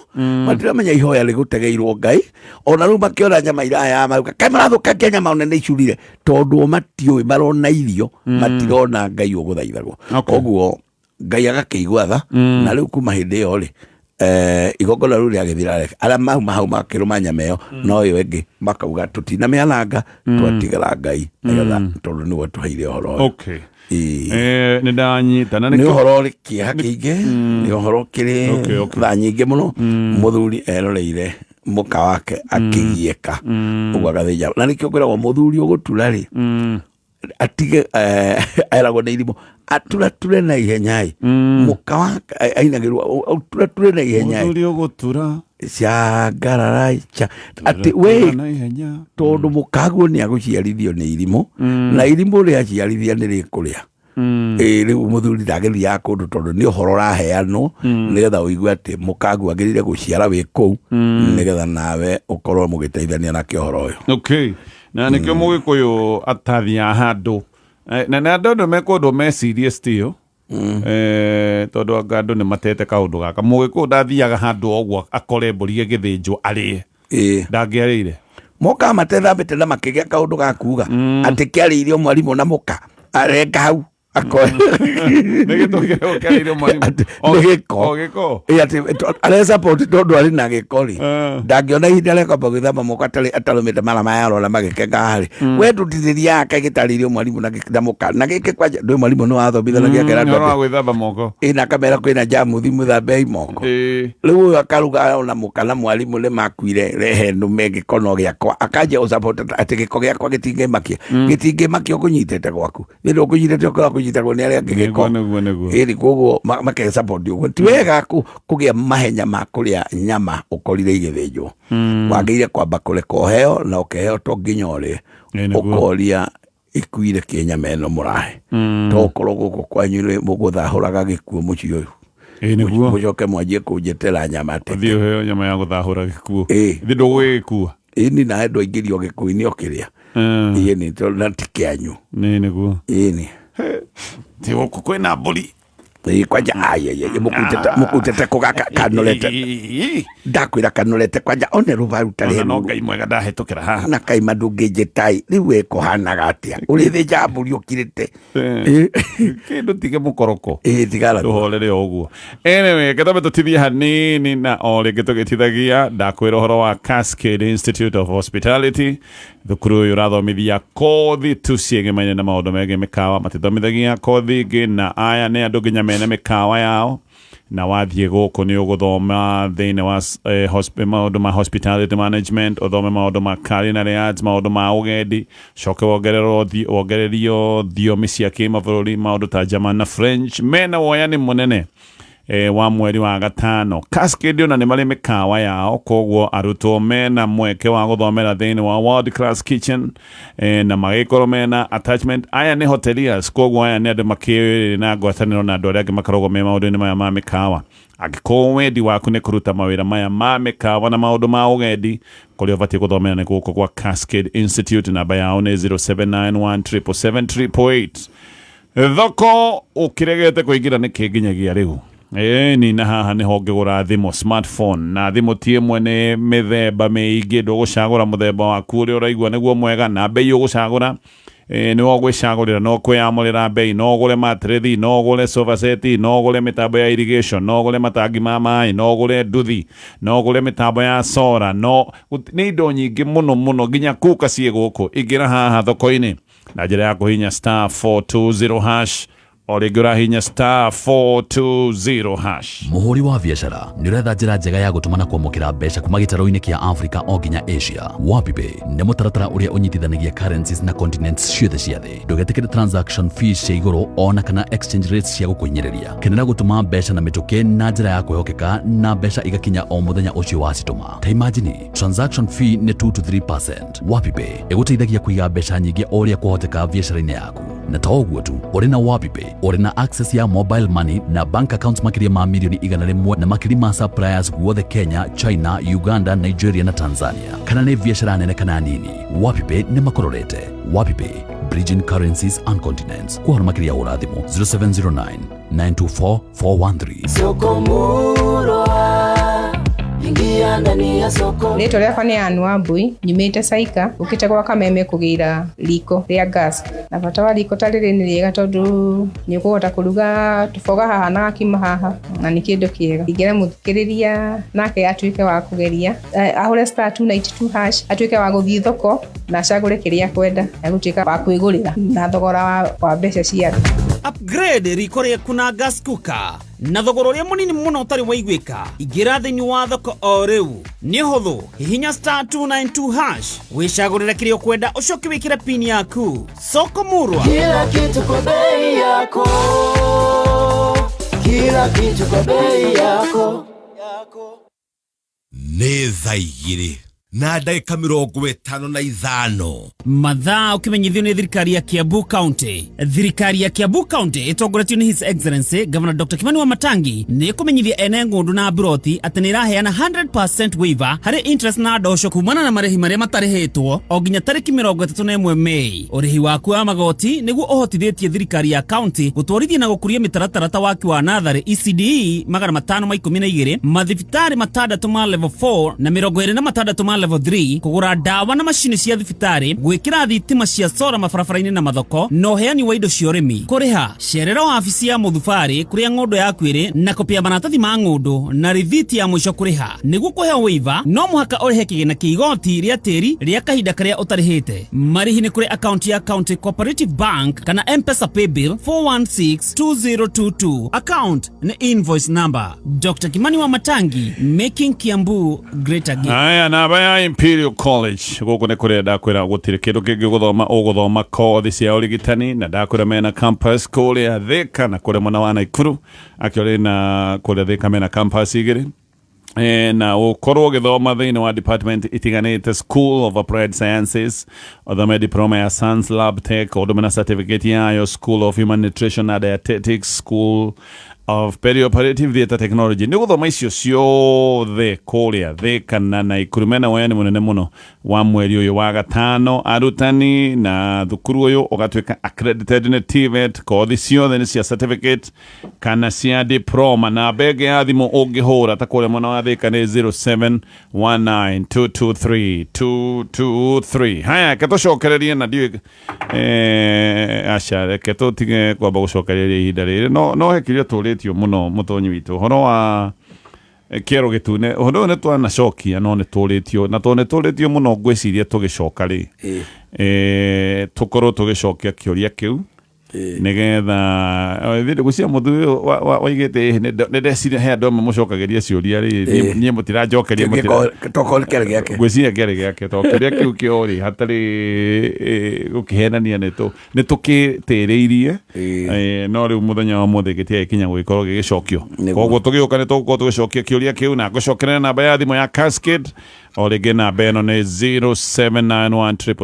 Speaker 2: matiramenya ihoya rĩgũtegeirwo Ngai. Ona rĩu makĩona nyama iraya maruka, kaĩ marathũkangia nyama ona nĩ icurire, tondũ o matiũĩ, marona irio, matirona Ngai ũgũthaithagwo. Koguo Ngai agakĩigua tha, na rĩu kuma hĩndĩ ĩyo rĩ, igongona rĩu rĩagĩthira rĩ, arĩa mauma hau makĩrũma nyama ĩyo, no ĩyo ĩngĩ makauga tũtinamĩananga, twatigĩra Ngai nĩgetha tondũ nĩwe tũheire ũhoro ũyũ.
Speaker 1: Nĩ ndanyita. Na
Speaker 2: Nĩ
Speaker 1: nĩkĩo
Speaker 2: ũhoro ũrĩ kĩeha kĩingĩ, nĩ ũhoro ũkĩrĩ thaa nyingĩ mũno. Mũthuri eroreire mũka wake akĩgiĩka, ũguo agathĩnja. Na nĩkĩo kwĩragwo mũthuri ũgũtura rĩ, atige, eragwo nĩ irimũ, aturature na ihenya ĩ. Mũka wake, ainagĩrwo, aturature na ihenya ĩ.
Speaker 1: Mũthuri ũgũtura.
Speaker 2: Cangarara cha. Atĩ we,
Speaker 1: na ihenya.
Speaker 2: tondũ mũkaguo nĩ agũciarithio nĩ irimũ, na irimũ rĩaciarithia nĩ rĩkũrĩa. Rĩu mũthuri ndagĩthiaga kũndũ tondũ nĩ ũhoro ũraheanwo, nĩgetha ũigue atĩ mũkaguo agĩrĩire gũciara wĩ kũu, nĩgetha nawe ũkorwo mũgĩteithania nake ũhoro ũyũ.
Speaker 1: Na nĩkĩo mũgĩkũyũ atathiaga handũ. Na andũ andũ me kũndũ mecirie still. Tondũ anga andũ nĩ matete kaũndũ gaka. Mũgĩkũyũ ndathiaga handũ o ũguo akore mbũri ĩgĩthĩnjwo arĩe. Ndangĩarĩire.
Speaker 2: Moka matethambĩte na makĩgĩa kaũndũ ga kuga atĩ kĩarĩirio mwarimũ na mũka arenga hau
Speaker 1: Nĩ gĩtũmi kĩarĩirio mwarimũ.
Speaker 2: Nĩ gĩko.
Speaker 1: O gĩko.
Speaker 2: Ĩ, atĩ aresupport tondũ arĩ na gĩko rĩ, ndangĩona ihinda rĩa kwamba gwĩthamba moko atarĩ atarũmĩte mara maya arona magĩkenga haha rĩ, we ndutithĩria aka gĩtarĩirio mwarimũ na mũka na gĩkĩ kwanja ndũĩ mwarimũ nĩ wathomithanagia akera andũ
Speaker 1: Ũhoro wa
Speaker 2: atĩ
Speaker 1: gwĩthamba moko.
Speaker 2: ĩ, na akamera kwĩna njamuthi mũthambei moko. Rĩu ũyũ akaruga ona mũka na mwarimũ nĩ makuire rehe nũme gĩko no gĩakwa, akanjia gũsupport atĩ gĩko gĩakwa gĩtingĩmakia. Gĩtingĩmakia ũkũnyitĩte gwaku thĩna ũkũnyitĩte ũkora kũnyitagwo nĩ arĩa angĩ gĩko.
Speaker 1: Nĩguo, nĩguo.
Speaker 2: Ĩni koguo make support ũguo. Ti wega kũgĩa mahenya ma kũrĩa nyama ũkorire igĩthĩnjwo. Wagĩrĩire kwamba kũreka ũheo na ũkeheo to nginya ũrĩe. Ũkoria ikuire kĩ nyama ĩno mũrahe. To ũkorwo gũkũ kwanyu rĩ mũgũthahũraga gĩkuũ mũciĩ ũyũ.
Speaker 1: Ĩ, nĩguo.
Speaker 2: Mũcoke mwanjie kũnjĩtĩra nyama teke.
Speaker 1: Ũthiĩ ũheo nyama ya gũthahũra gĩkuũ.
Speaker 2: Ĩ.
Speaker 1: Ithe ndũgũgĩkua.
Speaker 2: Ĩni nawe ndwaingĩrio gĩkuũ-inĩ ũkĩrĩa. Ĩni tondũ na ti kĩanyu.
Speaker 1: Nĩ nĩguo.
Speaker 2: Ĩni.
Speaker 1: Ti gũkũ kwĩna mbũri.
Speaker 2: Ĩ, kwanja ayayay mũkutete kũgaka kanorete ndakwĩra kanorete kwanja one rũbaru tarĩ
Speaker 1: Ona no Ngai mwega ndahĩtũkĩra haha.
Speaker 2: Na kaima ndũngĩnjĩtai rĩu we kũhanaga atĩa ũrĩthĩnja mbũri ũkirĩte.
Speaker 1: Kĩndũ tige mũkoroko.
Speaker 2: Ĩ, tigara.
Speaker 1: Tũhorere o ũguo. Anyway, gĩtome tũtithie hanini na o rĩngĩ tũgĩtithagia ndakwĩra ũhoro wa Cascade Institute of Hospitality. Thukuru ũyũ ũrathomithia kothi tu ciĩgemaine na maũndũ megiĩ mĩkawa, matithomithagia kothi ingĩ, na aya nĩ andũ nginya mene mĩkawa yao. Na wathiĩ gũkũ nĩ ũgũthoma thĩinĩ wa maũndũ ma hospitality management, ũthome maũndũ ma culinary arts, maũndũ ma ũgendi, coke wongererio thiomi cia kĩmabũrũri, maũndũ ta German na French. Mena woyani mũnene wa mweri wa gatano. Cascade ona nĩ marĩ mĩkawa yao, koguo arutwo mena mweke wa gũthomera thĩinĩ wa world class kitchen, na magĩkorwo mena attachment. Aya nĩ hoteliers, koguo aya nĩ andũ makĩrĩ na ngwatanĩro na andũ arĩa angĩ makoragwo me maũndũ-inĩ maya ma mĩkawa. Angĩkorwo wendi waku nĩ kũruta mawĩra maya ma mĩkawa na maũndũ ma ũgendi, kũrĩa ũbatiĩ gũthomera nĩ gũkũ gwa Cascade Institute. Namba yao nĩ 0791 777 888. Thoko ũkĩregete kũingĩra nĩ kĩ nginyagia rĩu. Ĩni na haha nĩho ũngĩgũra thimũ smartphone, na thimũ ti ĩmwe nĩ mĩthemba mĩingĩ, ndũgũcagũra mũthemba waku ũrĩa ũraigua nĩguo mwega, na mbei ũgũcagũra nĩwe ũgwĩcagũrĩra, no kwĩyamũrĩra mbei, no ũgũre matĩrĩthi, no ũgũre sofa set, no ũgũre mĩtambo ya irrigation, no ũgũre matangi ma maĩ, no ũgũre nduthi, no ũgũre mĩtambo ya solar, no nĩ indo nyingĩ mũno mũno nginya kuka ciĩ gũkũ. Ingĩra haha thoko-inĩ na njĩra ya kũhihinya star 420 hash, o rĩngĩ ũrahihinya star 420 hash.
Speaker 13: Mũhũri wa biacara nĩ ũretha njĩra njega ya gũtũma na kwamũkĩra mbeca kuma gĩtarũ-inĩ kĩa Africa o nginya Asia. WapiPay nĩ mũtaratara ũrĩa ũnyitithanagia currencies na continents ciothe cia thĩ. Ndũgetĩkĩre transaction fees cia igũrũ ona kana exchange rates cia gũkũhinyĩrĩria. Kenera gũtũma mbeca na mĩtũkĩ na njĩra ya kwĩhokeka na mbeca igakinya o mũthenya ũcio wacitũma. Ta imagine, transaction fee nĩ 2 to 3%. WapiPay ĩgũteithagia kũiga mbeca nyingĩ o ũrĩa kwahoteka biacara-inĩ yaku. Na to ũguo tu, ũrĩ na WapiPay ũrĩ na access ya mobile money na bank accounts makĩria ma milioni 100 na makiri ma suppliers guothe Kenya, China, Uganda, Nigeria na Tanzania. Kana nĩ biacara nene kana nini, WapiPay nĩ makũrorete. WapiPay, bridging currencies and continents. Kwa makĩria hũra thimũ 0709 924 413.
Speaker 15: Soko Murwa, ingia ndani ya soko.
Speaker 16: Rĩtwa rĩakwa nĩ Ann Wambui, nyumĩte Saika, ũkĩte gwa Kameme kũgĩra riko rĩa gas. Na bata wa riko ta rĩrĩ nĩ rĩega tondũ nĩ ũkũhota kũruga tũboga haha na gakima haha, na nĩ kĩndũ kĩega. Ingĩra mũthikĩrĩria nake atuĩke wa kũgeria, ahũre star 292 hash, atuĩke wa gũthiĩ thoko na acagũre kĩrĩa akwenda, egũtuĩka wa kwĩgũrĩra na thogora wa mbeca cia thĩ.
Speaker 6: Upgrade riko rĩaku na gas cooker na thogora ũrĩa mũnini mũno ũtarĩ waiguĩka. Ingĩra thĩinĩ wa thoko o rĩu, nĩ ũhũthũ, hihinya star 292 hash, wĩcagũrĩre kĩrĩa ũkwenda, ũcoke wĩkĩre pin yaku. Soko Murwa,
Speaker 15: Kila kitu kwa bei yako, kila kitu kwa bei yako.
Speaker 12: Nĩ thaa 2. Na ndagĩka 55.
Speaker 6: Mathaa ũkĩmenyithio nĩ thirikari ya Kiambu County. Thirikari ya Kiambu County ĩtongoretio nĩ His Excellency Governor Dr. Kimani Wamatangi nĩ ĩkũmenyithia ene ng'ũndũ na mburoti atĩ nĩ ĩraheana 100% waiver harĩ interest na ndosho kumana na marĩhi marĩa matarĩhĩtwo o nginya tarĩki 31 Mei. Ũrĩhi waku wa magoti nĩguo ũhotithĩtie thirikari ya county gũtwarithia na gũkũria mĩtaratara ta waki wa natharĩ ECDE 512, mathibitarĩ 6 ma level 4 na 26 ma level 3, kũgũra ndawa na macini cia thibitarĩ, gwĩkĩra thitima cia sora mabarabara-inĩ na mathoko, na ũheani wa indo cia ũrĩmi. Kũrĩha cerera wabici ya mũthubarĩ kũrĩa ng'ũndũ yaku ĩrĩ na kopi ya maratathi ma ng'ũndũ na rithiti ya mũico kũrĩha. Nĩguo kũheo waiver no mũhaka ũrĩhe kĩgĩna kĩa igoti rĩa tĩri rĩa kahinda karĩa ũtarĩhĩte. Marĩhi nĩ kũrĩ akaunti ya County Cooperative Bank kana M-Pesa Paybill 4162022. Account nĩ invoice number. Dr. Kimani Wamatangi, making Kiambu great again.
Speaker 1: Aya, namba ya Imperial College gũkũ nĩ kũrĩa ndakwĩra gũtirĩ kĩndũ kĩngĩ gũthoma, ũgũthoma kothi cia ũrigitani, na ndakwĩra mena campus kũrĩa Thika na kũrĩa mwena wa Naikuru. Akĩorĩ na kũrĩa Thika mena campus igĩrĩ. Na ũkorwo ũgĩthoma thĩinĩ wa department itiganĩte: School of Applied Sciences, ũthome diploma ya Science Lab Tech, ũndũme na certificate yayo; School of Human Nutrition and Dietetics, School of Perioperative Theatre Technology. Nĩ gũthoma icio ciothe kũrĩa Thika na Naikuru. Mena woyani mũnene mũno wa mweri ũyũ wa gatano arutani, na thukuru ũyũ ũgatuĩka accredited nĩ TVET. Kothi ciothe nĩ cia certificate kana cia diploma. Na mbenge ya thimũ ũngĩhũra ta kũrĩa mwena wa Thika nĩ 0719223223. Haya, reke tũcokererie na ndiũĩ, aca, reke tũtige kwamba gũcokereria ihinda rĩrĩ. No he kĩũria tũrĩtio mũno, mũtonyi witũ, ũhoro wa kĩero gĩtune. Ũhoro ũyũ nĩ twanacokia, no nĩ tũrĩtio, na tondũ nĩ tũrĩtio mũno, ngwĩciria tũgĩcoka rĩ, tũkorwo tũgĩcokia kĩũria kĩu nigetha gwĩciria mũthuri ũyũ waigĩte nĩ ndeciria he andũ amwe mũcokagĩria ciũria rĩ, niĩ mũtiranjokeria.
Speaker 2: Tokorwo nĩ kĩarĩ gĩake.
Speaker 1: Ngwĩciria kĩarĩ gĩake, tondũ kĩũria kĩu kĩo rĩ, hatarĩ gũkĩhenania, nĩ tũkĩtĩrĩirie. No rĩu mũthenya wa mũthĩ gĩtiagĩkinya gũgĩkorwo gĩgĩcokio. Koguo tũgĩũka nĩ tũgũkorwo tũgĩcokia kĩũria kĩu na ngũcokerera namba ya thimũ ya Cascade o rĩngĩ. Namba ĩno nĩ 0791.